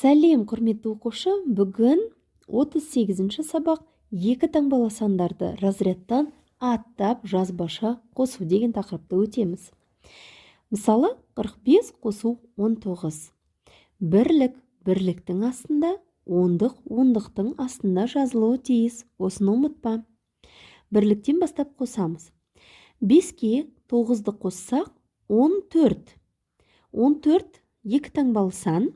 Сәлем, құрметті оқушы! Бүгін 38-ші сабақ, екі таңбалы сандарды разрядтан аттап жазбаша қосу деген тақырыпты өтеміз. Мысалы, 45 қосу 19. Бірлік бірліктің астында, ондық ондықтың астында жазылуы тиіс. Осыны ұмытпа. Бірліктен бастап қосамыз. 5-ке 9-ды қоссақ, 14. 14 екі таңбалы сан,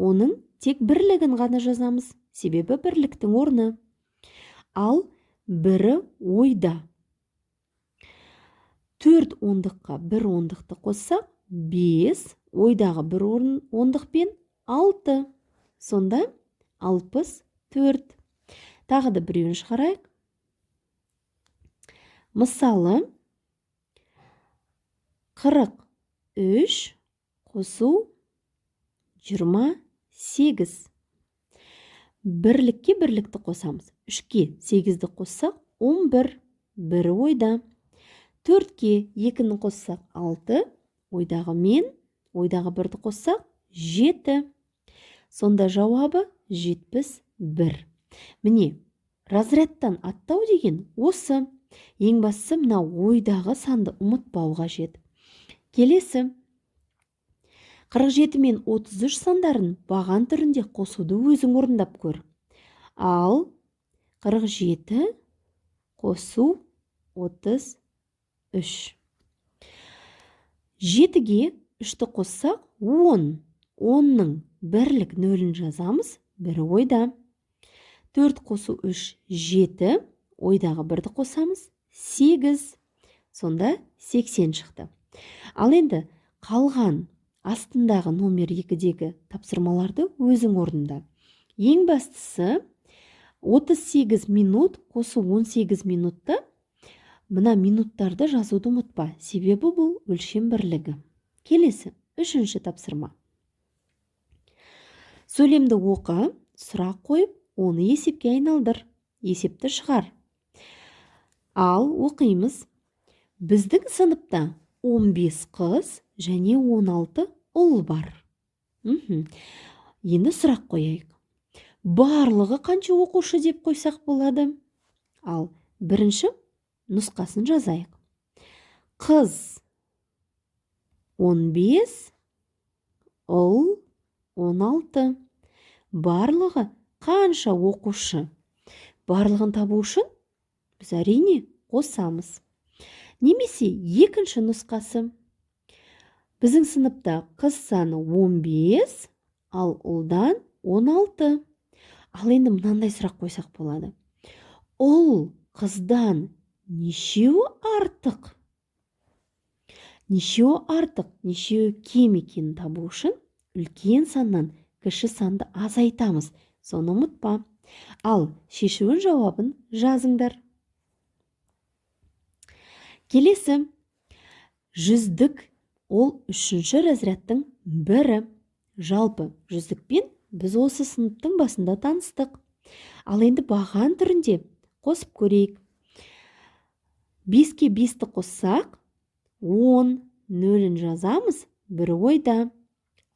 оның тек бірлігін ғана жазамыз, себебі бірліктің орны. Ал бірі ойда. Төрт ондыққа бір ондықты қоссақ, 5, ойдағы бір орын ондықпен 6. Сонда 64. Тағы да біреуін шығарайық. Мысалы, 43 қосу 28. Бірлікке бірлікті қосамыз. 3-ке 8-ді қоссақ, 11, бірі ойда. 4-ке 2-ні қоссақ, 6, ойдағы мен, ойдағы бірді қоссақ, 7. Сонда жауабы 71. Міне, разрядтан аттау деген осы. Ең бастысы, мына ойдағы санды ұмытпау қажет. Келесі, 47 мен 33 сандарын баған түрінде қосуды өзің орындап көр. Ал 47 қосу 33. 7-ге 3-ті қоссақ, 10. 10-ның бірлік нөлін жазамыз, бірі ойда. 4 қосу 3, 7. Ойдағы бірді қосамыз, 8. Сонда 80 шықты. Ал енді қалған астындағы номер 2-дегі тапсырмаларды өзің орында. Ең бастысы, 38 минут қосу 18 минутта мына минуттарды жазуды ұмытпа, себебі бұл өлшем бірлігі. Келесі, үшінші тапсырма. Сөйлемді оқы, сұрақ қойып, оны есепке айналдыр. Есепті шығар. Ал оқимыз. Біздің сыныпта 15 қыз және 16 ұл бар. Енді сұрақ қояйық. Барлығы қанша оқушы деп қойсақ болады? Ал бірінші нұсқасын жазайық. Қыз 15, ұл 16. Барлығы қанша оқушы? Барлығын табу үшін біз, әрине, қосамыз. Немесе екінші нұсқасы. Біздің сыныпта қыз саны 15, ал ұлдан 16. Ал енді мынандай сұрақ қойсақ болады. Ұл қыздан нешеуі артық? Нешеуі артық, нешеуі кем екенін табу үшін үлкен саннан кіші санды азайтамыз. Соны ұмытпа. Ал шешуін, жауабын жазыңдар. Келесі, жүздік. Ол үшінші разрядтың бірі. Жалпы, жүздікпен біз осы сыныптың басында таныстық. Ал енді баған түрінде қосып көрейік. 5-ке 5-ті қоссақ, 10, нөлін жазамыз, бір ойда.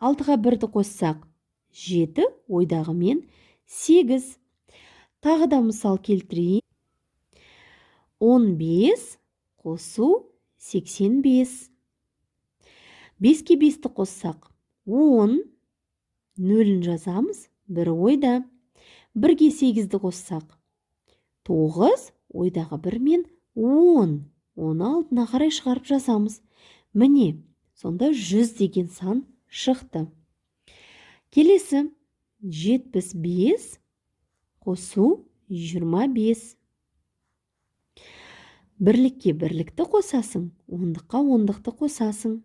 6-ға бірді қоссақ, 7, ойдағымен 8. Тағы да мысал келтірейін. 15 қосу 85. 5-ке 5-ті қоссақ, 10, нөлін жазамыз, бір ойда. 1-ге 8-ді қоссақ, 9, ойдағы бір мен 10. Оны алдына қарай шығарып жазамыз. Міне, сонда 100 деген сан шықты. Келесі, 75 қосу 25. Бірлікке бірлікті қосасың, ондыққа ондықты қосасың.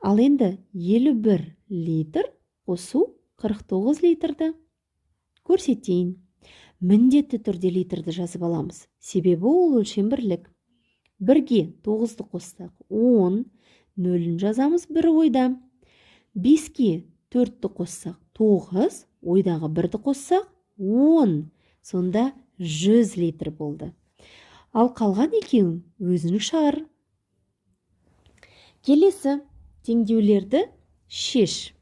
Ал енді 51 литр қосу 49 литрді көрсетейін. Міндетті түрде литрді жазып аламыз, себебі ол өлшем бірлік. 1-ге 9-ды қоссақ, 10, нөлін жазамыз, бір ойда. 5-ке 4-ті қоссақ, 9, ойдағы бірді қоссақ, 10. Сонда 100 литр болды. Ал қалған екеуін өзің шығар. Келесі, теңдеулерді шеш.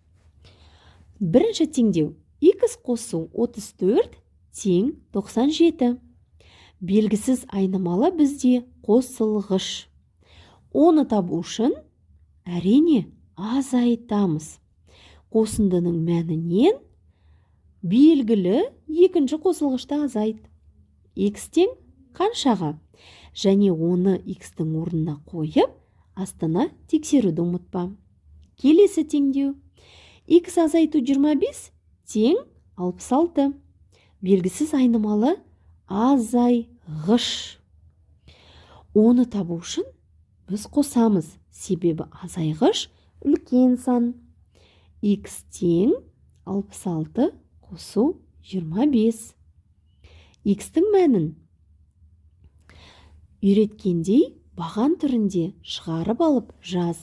Бірінші теңдеу x қосу 34 тең 97. Белгісіз айнымалы бізде қосылғыш. Оны табу үшін әрине азайтамыз. Қосындының мәнінен белгілі екінші қосылғышты азайт. X тең қаншаға? Және оны x-тің орнына қойып, астына тексеруді ұмытпа. Келесі теңдеу. X азайту 25 тең 66. Белгісіз айнымалы азайғыш. Оны табу үшін біз қосамыз, себебі азайғыш үлкен сан. X тең 66 қосу 25. X-тің мәнін үйреткендей баған түрінде шығарып алып жаз.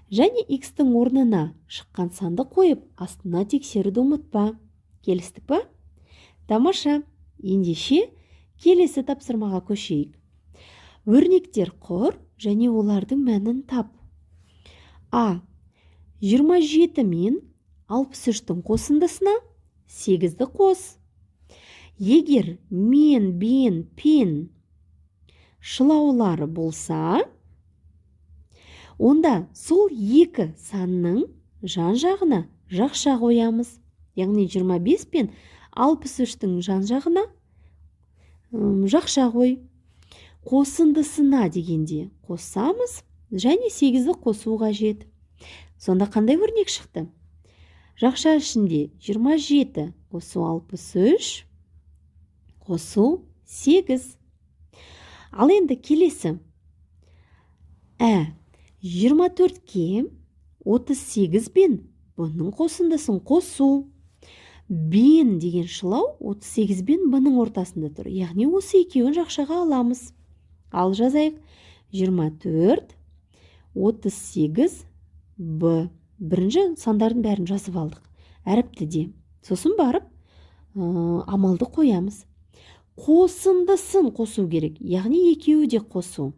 Және X-тің орнына шыққан санды қойып, астына тексеруді ұмытпа. Келістік па? Тамаша. Ендеше келесі тапсырмаға көшейік. Өрнектер құр және олардың мәнін тап. А. 27 мен 63-тің қосындысына 8-ді қос. Егер мен, бен, пен шылаулары болса, онда сол екі санның жан-жағына жақша қоямыз. Яғни 25 пен 63-тің жан-жағына жақша қой. Қосындысына дегенде қосамыз және 8-ді қосу қажет. Сонда қандай өрнек шықты? Жақша ішінде 27 қосу 63 қосу 8. Ал енді келесі. 24-ке 38 бен бұның қосындысын қосу. Бен деген шылау 38 бен бұның ортасында тұр. Яғни осы екеуін жақшаға аламыз. Ал жазайық. 24, 38, Б. Бірінші сандардың бәрін жазып алдық. Әріпті де. Сосын барып амалды қоямыз. Қосындысын қосу керек. Яғни екеуі де қосу.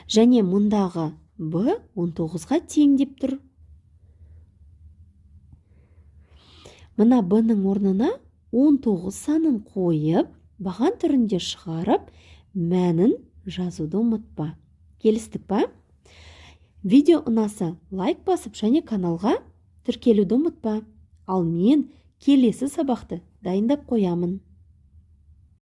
Және мұндағы Б 19-ға тең деп тұр. Мына Б-ның орнына 19 санын қойып, баған түрінде шығарып, мәнін жазуды ұмытпа. Келістік па? Видео ұнаса лайк басып және каналға тіркелуді ұмытпа. Ал мен келесі сабақты дайындап қоямын.